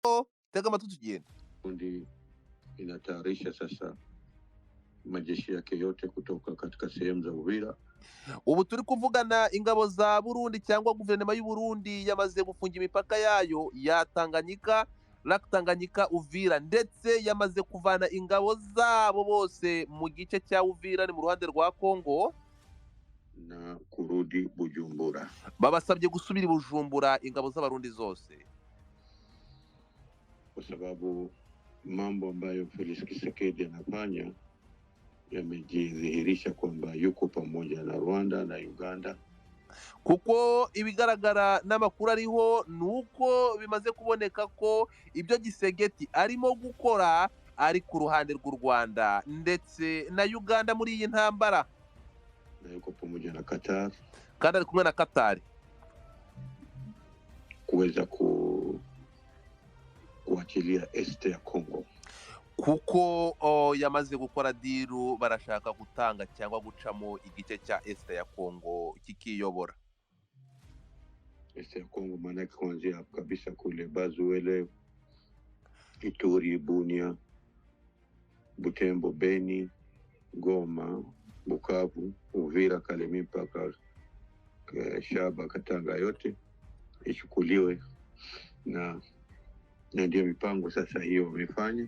Tega amatwi tugende. Burundi inatayarisha sasa majeshi yake yote kutoka katika sehemu za Uvira. Ubu turi kuvugana, ingabo za Burundi cyangwa guverinoma y'u Burundi yamaze gufunga imipaka yayo ya Tanganyika, Lac Tanganyika, Uvira, ndetse yamaze kuvana ingabo zabo bose mu gice cya Uvira, ni mu ruhande rwa Kongo, na kurudi Bujumbura. Babasabye gusubira i Bujumbura, ingabo z'Abarundi zose, kwa sababu mambo ambayo Felix Tshisekedi anafanya yamejidhihirisha kwamba yuko pamoja na Rwanda na Uganda. Kuko ibigaragara n'amakuru ariho ni uko bimaze kuboneka ko ibyo Tshisekedi arimo gukora ari ku ruhande rw'u Rwanda ndetse na Uganda muri iyi ntambara, na yuko pamoja na Qatar kandi ari kumwe na Katari kuweza kuachilia Est ya Congo. Kuko yamaze gukora deal, barashaka gutanga cyangwa gucamo igice cya Est ya Kongo kikiyobora. Est ya Congo maanake kuanzia kabisa kule Bazuele, Ituri, Bunia, Butembo, Beni, Goma, Bukavu, Uvira, Kalemi mpaka Shaba, Katanga yote ichukuliwe na ndio mipango sasa hiyo wamefanya.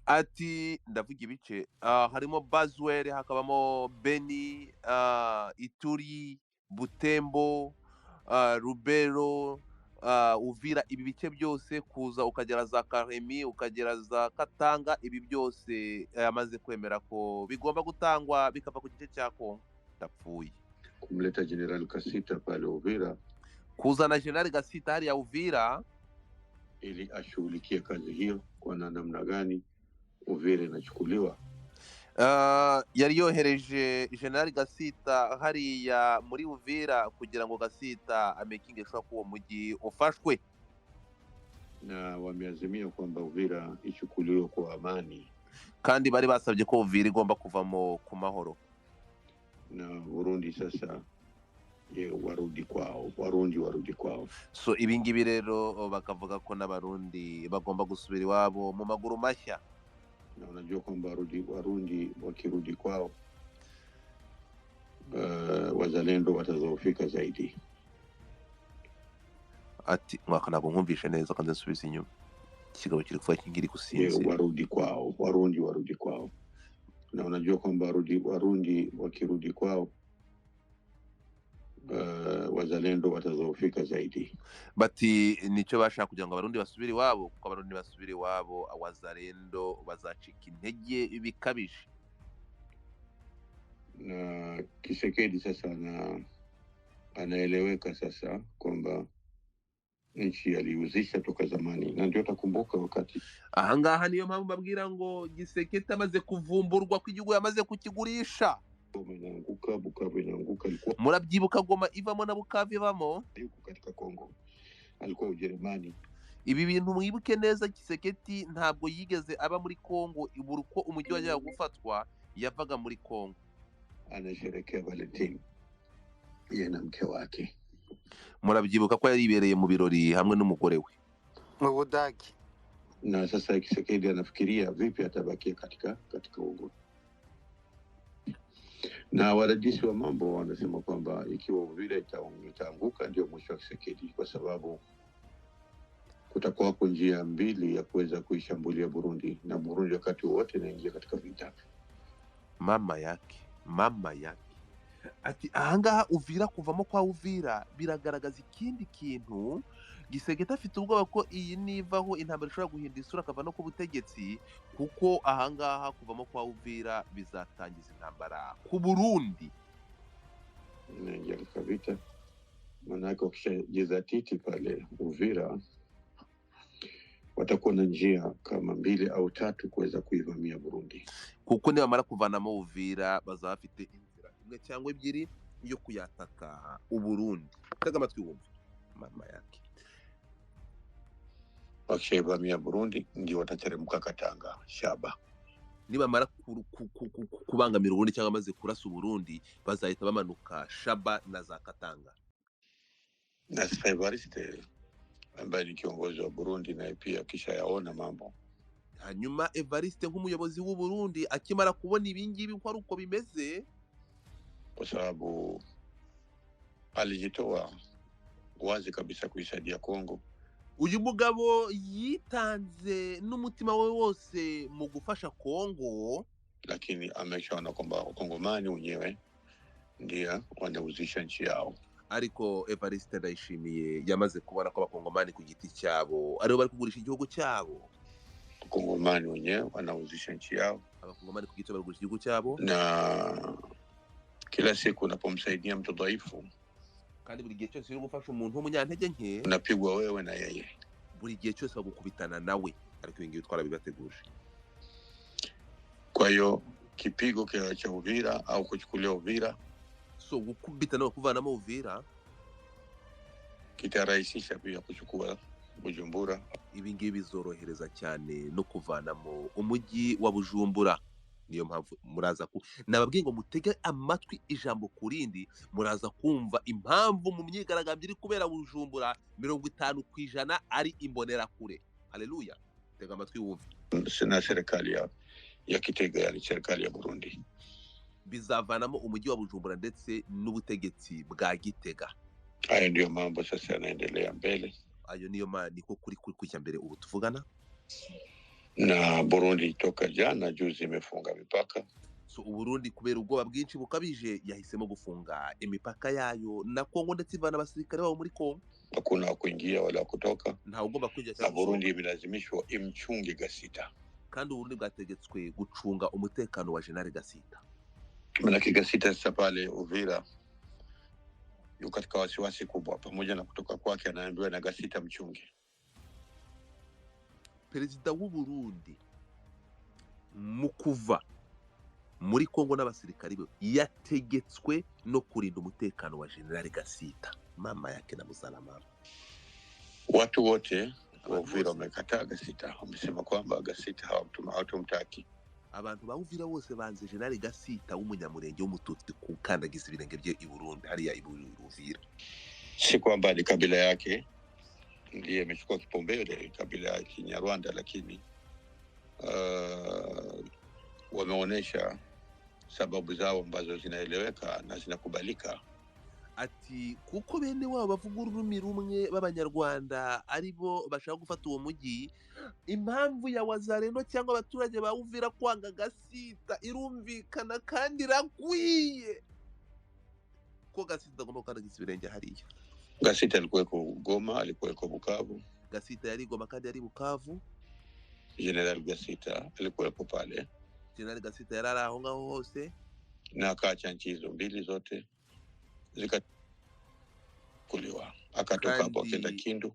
Ati ndavuga ibice harimo Bazuwele, hakabamo Beni, Ituri, Butembo, Rubero, Uvira, ibi bice byose kuza ukagera za Karemi, ukagera za Katanga, ibi byose yamaze kwemera ko bigomba gutangwa bikava ku gice cya Kongo. Ndapfuye. Kumleta General Kasita pale Uvira kuzana General Gasita hariya Uvira ili ashughulikie kazi hiyo, kwa na namna gani Uvira inachukuliwa. Yari yohereje General Gasita hariya muri Uvira kugira ngo Gasita amakinge sure ko uwo mujyi ufashwe. Na wameazimia kwamba Uvira ichukuliwe kwa amani. Kandi bari basabye ko Uvira igomba kuvamo ku mahoro. Na Burundi sasa ye, warudi kwao, Warundi warudi kwao. So ibi ngibi rero bakavuga ko n'Abarundi bagomba gusubira iwabo mu maguru mashya. Na unajua kwamba Warundi wakirudi kwao, wazalendo watadhoofika zaidi. Ati mwaka ntabwo nkumvishe neza, kandi nsubiza inyuma, ikigabo kiri kuvuga kingiri Ye, gusinzira. Warudi kwao, Warundi warudi kwao, na unajua kwamba Warundi wakirudi kwao, wazalendo watadhoofika zaidi. Bati nicyo bashaka kugira ngo Abarundi basubire iwabo, kuko Abarundi basubire iwabo, Wazalendo bazacika intege bikabije. Na Tshisekedi sasa anaeleweka sasa kwamba nchi aliuzisha toka zamani, na ndio takumbuka wakati Ahangaha niyo mpamvu mbabwira ngo Tshisekedi amaze kuvumburwa ko igihugu yamaze kukigurisha. Goma inaanguka, Bukavu inaanguka, alikuwa Murabyibuka Goma ivamo na Bukavu ivamo. Yuko katika Kongo, alikuwa Ujerumani. Ibi bintu mwibuke neza, Tshisekedi ntabwo yigeze aba muri Kongo. Buri uko umujyi wajyaga gufatwa yavaga muri Kongo. Anasherekea Valentine yeye na mke wake. Murabyibuka ko yari yibereye mu birori hamwe n'umugore we mu Budage. Na sasa Tshisekedi anafikiria vipi atabakia katika uongozi, na wadadisi wa mambo wanasema kwamba ikiwa Uvira itaanguka ndio mwisho wa Tshisekedi, kwa sababu kutakuwako njia mbili ya kuweza kuishambulia Burundi, na Burundi wakati wowote inaingia katika vita. Mama yake, mama yake, ati ahangaha Uvira, kuvamo kwa Uvira biragaragaza ikindi kintu. Tshisekedi afite ubwoba ko iyi nivaho intambara ishobora guhindura isura, akava no ku butegetsi, kuko ahangaha kuvamo kwa Uvira bizatangiza intambara ku Burundi. Inaingia katika vita, maanake wakishajizatiti pale Uvira watakuwa na njia kama mbili au tatu kuweza kuivamia Burundi. Kuko nibamara kuvanamo Uvira bazaba bafite inzira imwe cyangwa ebyiri yo kuyataka Uburundi. Tega amatwi wumve, mama yake. Wakishaivamia Burundi ndio watateremka Katanga, Shaba. Nibamara kubangamira Uburundi cyangwa bamaze kurasa Uburundi, bazahita bamanuka Shaba na za Katanga. Na sasa Evariste ambaye ni kiongozi wa Burundi naye pia akishayaona mambo. Hanyuma Evariste nk'umuyobozi w'u Burundi akimara kubona ibingibi ko ari uko bimeze, kwa sababu alijitoa wazi kabisa kuisaidia Kongo. Uyu mugabo yitanze n'umutima we wose mu gufasha Kongo, lakini ameshaona kwamba wakongomani wenyewe ndio wanauzisha nchi yao. Ariko Evariste Ndayishimiye yamaze kubona ko abakongomani ku giti cyabo aribo bari kugurisha igihugu cyabo. Wakongomani wenyewe wanauzisha nchi yao. Abakongomani ku giti cyabo bari kugurisha igihugu cyabo. Na kila siku unapomsaidia mtu dhaifu, kandi buri gihe cyose uri gufasha umuntu w'umunyantege nke, unapigwa wewe na yeye. Buri gihe cyose bagukubitana nawe. Ariko ibi ngibi twarabibateguje. Kwa hiyo kipigo cha Uvira au kuchukulia Uvira, so gukubita no kuvanamo Uvira kitarahisisha pia kuchukua Bujumbura. Ibi ngibi bizorohereza cyane no kuvanamo umujyi wa Bujumbura. Niyo mpamvu muraza ku nababwiye ngo mutege amatwi ijambo ku rindi, muraza kumva impamvu mu myigaragambyo iri kubera Bujumbura 50% ari imbonerakure. Haleluya, tega amatwi wumve. Na serikali ya Kitega, yani serikali ya Burundi, bizavanamo umujyi wa Bujumbura ndetse n'ubutegetsi bwa Gitega. Hayo ndiyo mambo sasa yanaendelea mbele. Ayo niyo niko kuri kujya mbere ubu tuvugana. Na Burundi toka jana juzi imefunga mipaka. So Uburundi kubera ubwoba bwinshi bukabije yahisemo gufunga imipaka yayo na Kongo ndetse ivana abasirikare babo muri Kongo. Hakuna wa kuingia wala kutoka. Ntawe ugomba kwinjira Na cyangwa Burundi gusohoka. imelazimishwa imchunge Gasita. Kandi Uburundi bwategetswe gucunga umutekano wa General Gasita. Manake Gasita sasa pale Uvira yuko katika wasiwasi kubwa, pamoja na kutoka kwake anaambiwa na Gasita mchunge. Perezida w'u Burundi mu kuva muri Kongo n'abasirikari be yategetswe no kurinda umutekano wa General Gasita, mama yake na muzalama. Watu wote wa Abantu Uvira bose wamekataa Gasita, wamesema kwamba Gasita hawatumtaki. Abantu ba Uvira bose banze General Gasita w'umunyamurenge w'umututsi kukandagiza ibirenge bye i Burundi, hariya i Uvira. Si kwamba ni kabila yake ndiye imechukua kipaumbele, kabila ya Kinyarwanda, lakini wameonyesha sababu zao ambazo zinaeleweka na zinakubalika. Ati kuko bene wabo bavuga ururimi rumwe b'Abanyarwanda aribo bashaka gufata uwo mujyi, impamvu ya Wazalendo cyangwa abaturage ba Uvira kwanga Gasita irumvikana kandi irakwiye ko Gasita agomba gukandagiza ibirenge hariya. Gasita alikuweko Goma, alikuweko Bukavu. Gasita yari Goma kandi yari Bukavu. General Gasita alikuwepo pale. General Gasita yari ari aho ngaho hose, na akaacha nchi hizo mbili zote zikachukuliwa. Akatoka hapo akaenda Kindu.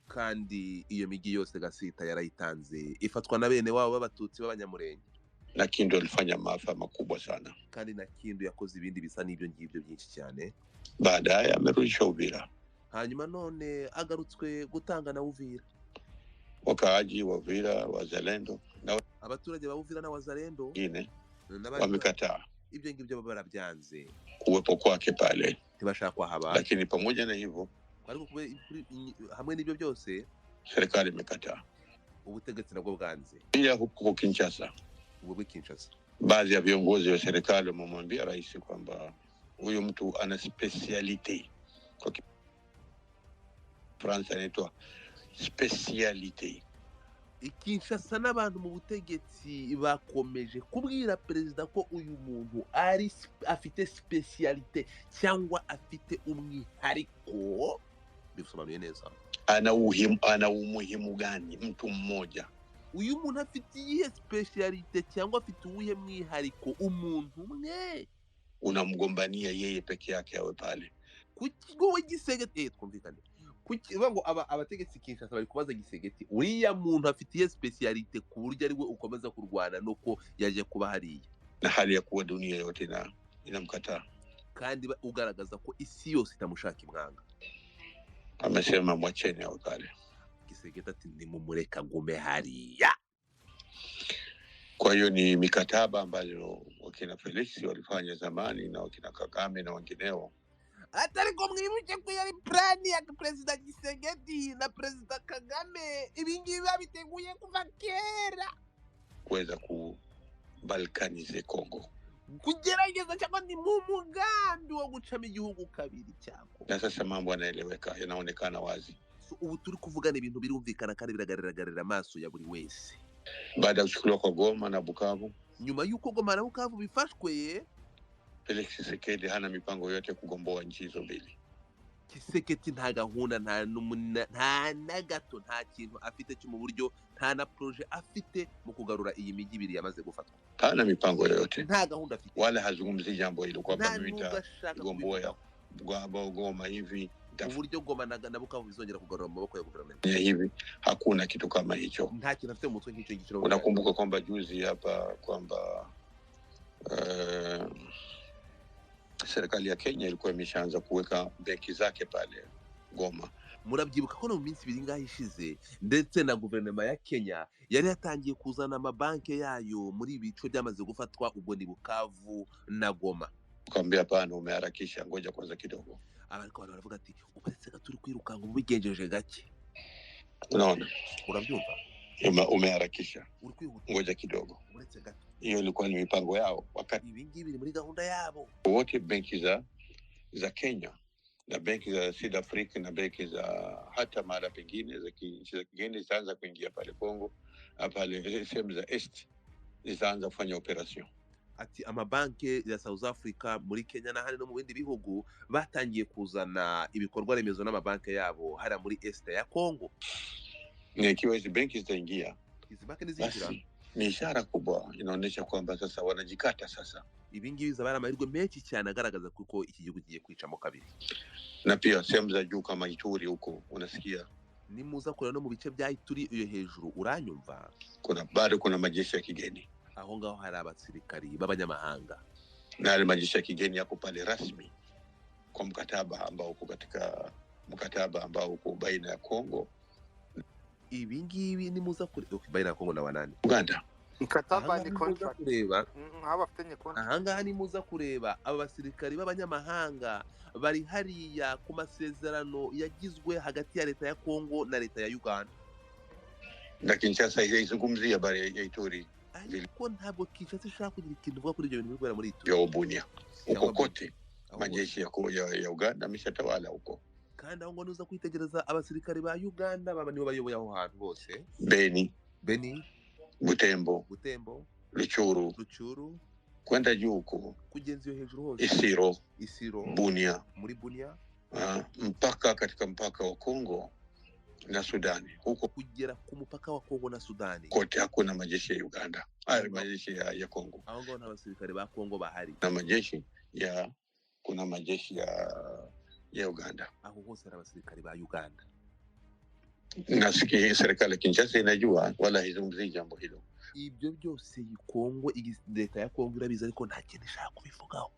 Kandi iyo migi yose Gasita yarayitanze ifatwa na bene wabo b'Abatutsi b'Abanyamurenge. Na Kindu alifanya maafa makubwa sana. Kandi na Kindu yakoze ibindi bisa n'ibyo ngibyo byinshi cyane. Baadaye amerudishwa Uvira. Hanyuma none agarutswe gutanga na Uvira. Wakaaji wa Uvira, Wazalendo na abaturage ba Uvira na Wazalendo wengine wamekataa ibyo ngibyo barabyanze kuwepo kwake pale, ntibashaka kuhaba. Lakini pamoja na hivyo, ariko hamwe n'ibyo byose serikali imekataa, ubutegetsi nabwo bwanze. Pia huko Kinshasa, ubwo Kinshasa, baadhi ya viongozi wa serikali wamemwambia rais kwamba huyu mtu ana speciality, kwa Kifaransa inaitwa speciality. Kinshasa n'abantu mu butegetsi bakomeje kubwira perezida ko uyu muntu ari afite specialite cyangwa afite umwihariko. Bisobanuye neza. Ana umuhimu gani mtu mmoja? Uyu muntu afite iyihe specialite cyangwa afite uwuhe mwihariko umuntu umwe? Unamgombania yeye peke yake awe pale. Kuki wowe Gisegeti twumvikane. Kuki ngo abategetsi Kinshasa bari kubaza Gisegeti uriya muntu afite iyihe specialite ku buryo ari we ukomeza kurwana nuko yaje kuba hariya, na hali ya kuwa dunia yote inamkataa, kandi ugaragaza ko isi yose itamushaka imwanga. Amesema mwacheni awe pale. Gisegeti ati nimumureka gume hariya. Kwa hiyo ni mikataba ambayo wakina Felix walifanya zamani na wakina Kagame na wengineo. Ati ariko mwibuke ko yari plan ya Perezida Tshisekedi na Perezida Kagame, ibi ngibi babiteguye kuva kera kuweza kubalkanize Kongo, kugerageza cyangwa ni mu mugambi wo gucamo igihugu kabiri cya Kongo. Na sasa mambo yanaeleweka, yanaonekana wazi. So, ubu turi kuvugana ibintu birumvikana kandi biragaragarira amaso ya buri wese. Baada ya kuchukuliwa kwa Goma na Bukavu, nyuma y'uko Goma na Bukavu bifashwe, Felix Tshisekedi hana mipango yote ya kugomboa nchi hizo mbili. Tshisekedi nta gahunda, nta nta na gato, nta kintu afite cyo mu buryo, nta na projet afite mu kugarura iyi mijyi ibiri yamaze gufatwa. Hana mipango yoyote, nta gahunda afite, wala hazungumzii jambo hilo kwamba nta mimi nubwo ashaka nitagomboa ya kubivugaho. Goma hivi uburyo Goma na Bukavu bizongera kugarura mu maboko ya guverinoma hivi, hakuna kitu kama hicho. Nta kintu afite mu mutwe nk'icyo ngicyo. Unakumbuka kwamba juzi hapa kwamba serikali ya Kenya ilikuwa imeshaanza kuweka benki zake pale Goma. Murabyibuka ko no mu minsi ibiri ngaho ishize, ndetse na guverinoma ya Kenya yari yatangiye kuzana amabanki yayo muri ibi bice byamaze gufatwa, ubwo ni Bukavu na Goma. Ukamwambia hapana, umeharakisha, ngoja kwanza kidogo. Ariko abantu baravuga ati ubaretse gato, uri kwirukanka ubigenjeje gake. Unaona, urabyumva, umeharakisha, uri kwihuta, ngoja kidogo. Uretse gato. Hiyo ilikuwa ni mipango yao wakati ibi ngibi biri muri gahunda yabo wote. Benki za Kenya na benki za South Africa na benki za hata mahala pengine za nchi za kigeni zitaanza kuingia pale Kongo, pale sehemu za East zitaanza kufanya operation. Ati amabanki ya South Africa, muri Kenya n'ahandi no mu bindi bihugu batangiye kuzana ibikorwa remezo n'amabanki yabo hariya muri Est ya Congo. Na ikiwa hizi benki zitaingia, izi banki nizinjira, basi ni ishara kubwa inaonyesha kwamba sasa wanajikata sasa. Ibi ngibi bizaba ari amahirwe menshi cyane agaragaza kuko iki gihugu kigiye kwicamo kabiri. Na pia sehemu za juu kama Ituri huko unasikia nimuza kureba no mu bice bya Ituri iyo hejuru, uranyumva, kuna bado kuna majeshi ya kigeni, aho ngaho hari abasirikari b'abanyamahanga, na yale majeshi ya kigeni yako pale rasmi kwa mkataba ambao uko katika mkataba ambao uko baina ya Kongo ibi ngibi nimuza kureba baina ya Kongo na wanani Uganda. Mkataba ni contract. Kureba aho bafitanye contract. Ahangaha nimuza kureba aba basirikari b'abanyamahanga bari hariya ku masezerano yagizwe hagati ya leta ya Kongo na leta ya Uganda. Na Kinshasa haizungumzia habari ya Ituri. Ariko ntabwo Kinshasa ishaka kugira ikintu ivuga kuri ibyo bintu biri kubera muri Ituri ya Bunia huko kote majeshi ya Uganda ameshatawala huko. Kandi aho ngo nuza kwitegereza abasirikari ba Uganda baba nibo bayoboye aho hantu hose. Beni, Butembo, Ruchuru, kwenda juu huko, kugenza iyo hejuru hose, Isiro, Bunia, muri Bunia, mpaka katika mpaka wa Kongo na Sudani huko, kugera ku mupaka wa Kongo na Sudani kote hakuna majeshi ya Uganda, majeshi ya Kongo. Aho ngaho nta basirikare ba Kongo bahari. Na majeshi ya kuna majeshi ya Uganda. Aho hose hari abasirikare ba Uganda. Nasikia serikali ya Kinshasa inajua wala haizungumzii jambo hilo. Ibyo byose Kongo, leta ya Kongo irabizi ariko nta kintu ishaka kubivugaho.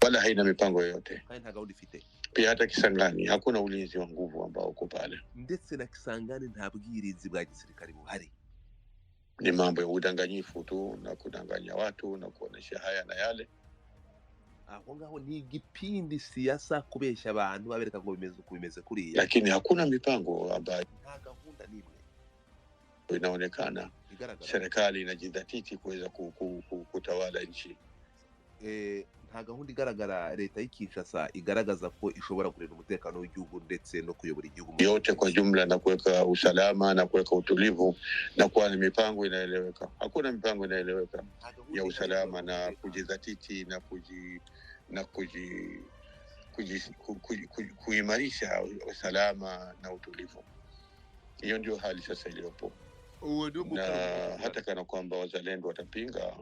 Wala haina mipango yoyote. Kandi nta gahunda ifite. Pia hata Kisangani hakuna ulinzi wa nguvu ambao uko pale. Ndetse na Kisangani nta bwirinzi bwa gisirikare buhari. Ni mambo ya udanganyifu tu na kudanganya watu na kuonesha haya na yale. Aho ngaho ni igipindi siasa kubeshya abantu babereka ngo bimeze uko bimeze kuriya. Lakini hakuna mipango ambayo nta gahunda n'imwe inaonekana serikali inajidhatiti kuweza kutawala nchi. Nta gahunda igaragara leta y'i Kinshasa igaragaza ko ishobora kurinda umutekano w'igihugu ndetse no kuyobora igihugu yote kwa jumla na kuweka usalama na kuweka utulivu na kuwa na mipango inaeleweka. Hakuna mipango inaeleweka ya usalama na kujidhatiti na kuimarisha usalama na utulivu. Hiyo ndio hali sasa iliyopo. Na hata kana kwamba wazalendo watapinga,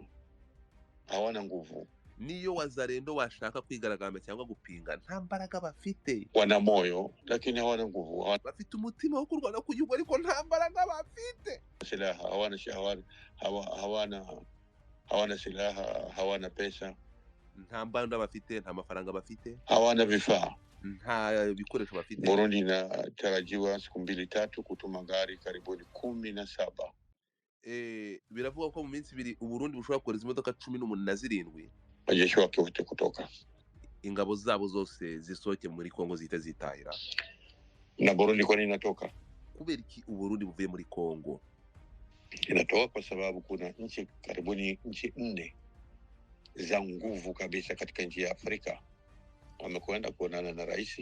hawana nguvu. Niyo wazalendo washaka kwigaragambya cyangwa gupinga nta mbaraga bafite. Wana moyo lakini hawana nguvu. Bafite umutima wo kurwana ku gihugu ariko nta mbaraga bafite. Silaha hawana silaha, hawana pesa. Nta mbaraga bafite, nta mafaranga bafite. Hawana vifaa. Nta bikoresho bafite. Burundi inatarajiwa siku 2-3 kutuma gari karibuni 17. Biravuga ko mu minsi ibiri Uburundi bushobora kohereza imodoka 17 majeshi wake wote kutoka. Ingabo zabo zose zisohoke muri Kongo zihite zitahira. Na Burundi kwa nini inatoka? Kubera iki Uburundi buvuye muri Kongo? Inatoka kwa sababu kuna nchi karibuni nchi nne za nguvu kabisa katika nchi ya Afrika wamekwenda kuonana na rais.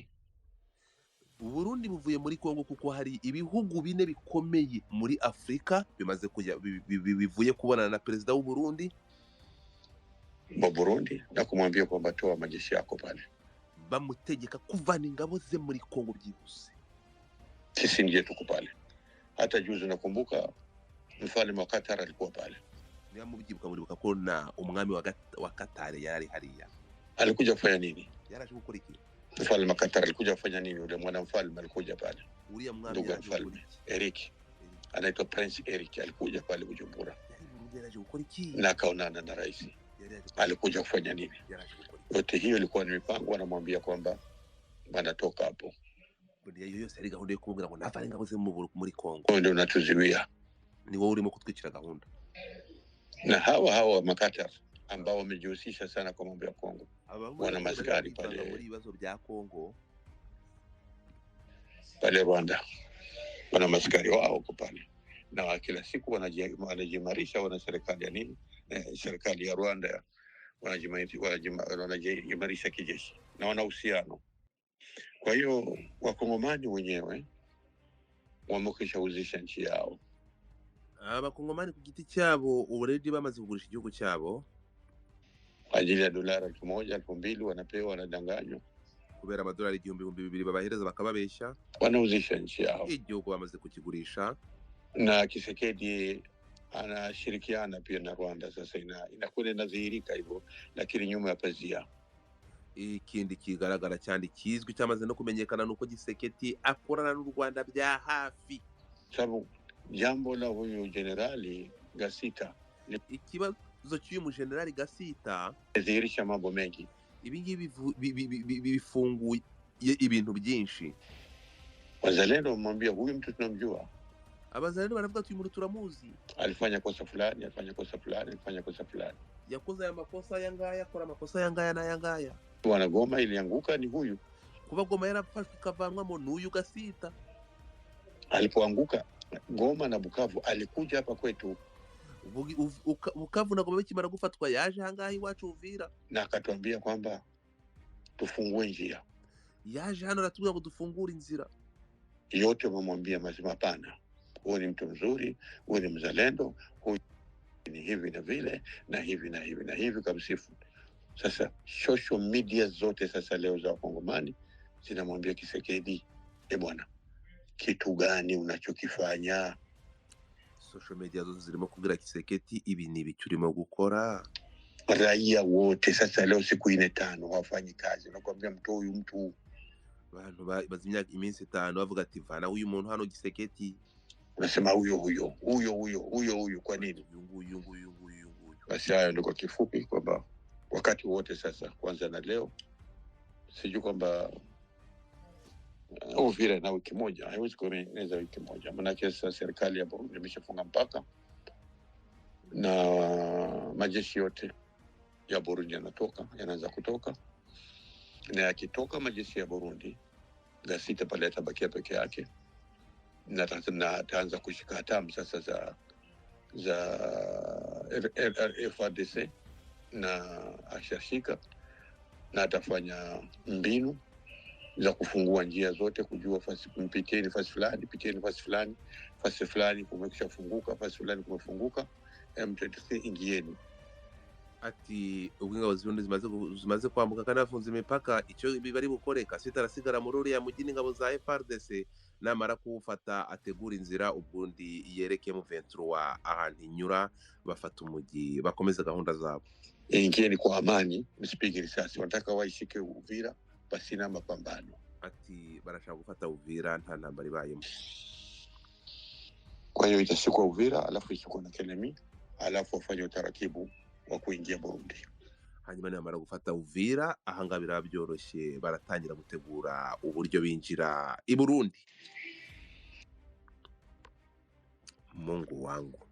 Uburundi buvuye muri Kongo kuko hari ibihugu bine bikomeye muri Afurika bimaze kujya bivuye kubonana na perezida w'u Burundi wa Burundi na kumwambia kwamba toa majeshi yako pale, bamutegeka kuvana ingabo ze muri Kongo byihuse. Sisi ndiye tuko pale. Hata juzi nakumbuka mfalme wa Qatar alikuwa pale. Niba mubyibuka muribuka ko na umwami wa Qatar yari hariya. Alikuja kufanya nini? Yaraje gukora iki? Mfalme wa Qatar alikuja kufanya nini? Yule mwana mfalme alikuja pale, Uriya mwami ndugu ya yaraje gukora mfalme iki? Eric, anaitwa Prince Eric, alikuja pale Bujumbura Yari Burundi yaraje gukora iki? na akaonana na rais. Yari yaje gukora iki? Alikuja kufanya nini? Yaraje gukora iki? Yote hiyo ilikuwa ni mipango, anamwambia kwamba wanatoka hapo, Buriya iyo yose yari gahunda yo kumubwira ngo navane ingabo ze muri Kongo. wewe ndio unatuzuia. Ni wowe urimo kutwicira gahunda. Na hawa hawa wa Makatar ambao wamejihusisha sana kwa mambo ya Kongo Aba wana bari maskari kwivanga muri pale ibibazo bya Kongo. pale Rwanda, wana maskari wao huko pale, na kila siku wanajiimarisha, wana serikali ya nini, serikali ya Rwanda wanajiimarisha kijeshi na wana uhusiano. Kwa hiyo wakongomani wenyewe wamekwishauzisha nchi yao. Abakongomani ku giti cyabo ubureji bamaze kugurisha igihugu cyabo kwa ajili ya dolara 1000 2000 wanapewa, wanadanganywa, kubera amadolari 1000 2000 babahereza bakababeshya, wanauzisha nchi yao. Igihugu bamaze kukigurisha. Na Kisekedi anashirikiana pia na Rwanda. Sasa inakuwa inadhihirika hivyo, lakini nyuma ya pazia. Ikindi kigaragara cyane kizwi cyamaze no kumenyekana nuko Gisekedi akorana n'u Rwanda bya hafi. Sababu jambo la huyu jenerali Gasita Ikibazo cy'uyu mujenerali Gasita limedhihirisha mambo mengi. Ibi ngibi bifunguye ibintu byinshi. Wazalendo wamwambia huyu mtu tunamjua, Abazalendo baravuga ati uyu muntu turamuzi, alifanya kosa fulani, alifanya kosa fulani, alifanya kosa fulani. Yakoze aya makosa aya ngaya, akora amakosa aya ngaya n'aya ngaya. Bwana Goma ilianguka ni huyu. Kuba Goma yarafashwe ikavanwamo n'uyu Gasita. Alipoanguka Goma na Bukavu alikuja hapa kwetu Bukavu na Goma bikimara gufatwa yaje ahangaha iwacu Uvira, na akatuambia kwamba tufungue njia. Yaje hano aratubwira ngo dufungure inzira. Yote wamemwambia mazima, hapana, huyu ni mtu mzuri, huyu ni mzalendo, huyu ni hivi na vile na hivi na hivi na hivi, kamsifu. Sasa social media zote sasa leo za Wakongomani zinamwambia Kisekedi, e bwana, kitu gani unachokifanya? Social media zote zirimo kubwira Kisekedi ibi ni ibiki urimo gukora. Raia wote sasa leo siku 4 5 hawafanyi kazi, nakwambia mtu huyu mtu Abantu bazi imyaka iminsi 5 bavuga ati vana uyu muntu hano Gisekedi, unasema huyo huyo huyo huyo huyo huyu, kwa nini? Uyu nguyu nguyu nguyu nguyu. Basi hayo ndio kwa kifupi kwamba wakati wote sasa, kwanza na leo, sijui kwamba Uvira na wiki moja haiwezi kueneza wiki moja, maanake sasa serikali ya Burundi imeshafunga mpaka na majeshi yote ya Burundi yanatoka, yanaanza kutoka, na yakitoka majeshi ya Burundi, Gasita pale atabakia peke yake na ataanza kushika hatamu sasa za FARDC, na ashashika na atafanya mbinu za kufungua njia zote, kujua fasi, mpitieni fasi fulani, pitieni fasi fulani, fasi fulani kumekwishafunguka, fasi fulani kumefunguka, M23 ingieni. Ati ubwo ingabo z'Uburundi zimaze kwambuka kandi bafunze imipaka, icyo bari bukore Kasita arasigara muri uriya mujyi n'ingabo za FARDC, namara kuwufata ategura inzira ubundi yereke M23 ahantu inyura, bafata umujyi bakomeza gahunda zabo. Ingieni kwa amani, msipige risasi, wanataka waishike Uvira pasina mapambano. Ati barashaka gufata Uvira nta ntambara ibayemo. Kwa hiyo itashikwa Uvira, alafu ishikwe na Kelemi, alafu wafanye utaratibu wa kuingia Burundi. Hanyuma namara gufata Uvira, ahanga biraba byoroshye, baratangira gutegura uburyo binjira i Burundi. Mungu wangu.